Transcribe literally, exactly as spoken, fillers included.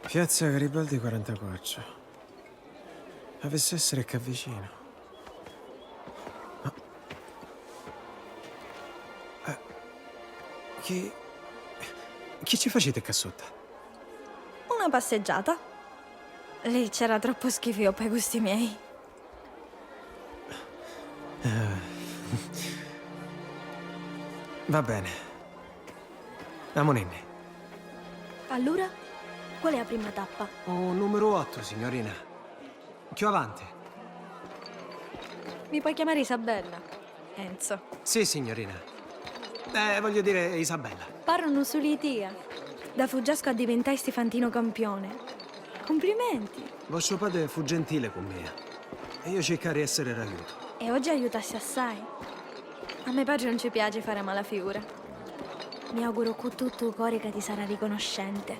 Piazza Garibaldi quarantaquattro. Avissi essiri ccà vicinu. Ma, eh, chi, chi ci faciti ccà sutta? Una passeggiata. Lì c'era troppu schifio pâ gusti miei. Eh. Va bene. Amuninni. Allura? Qual è a prima tappa? U numiru ottu, signorina. Cchiù avanti. Mi puoi chiamare Isabella, Enzo. Sì, signorina. Eh, voglio dire Isabella. Parrunu sulu i tia. Da fuggiascu addivintaisti fantinu campione. Cumplimenti! Vostru patri fu gentili cu mia. E io circai di essiri d'aiutu. E oggi aiutasti assai. A me patri non ci piaci fari mala figura. Mi auguru cu tuttu u cori ca ti sarà riconoscente.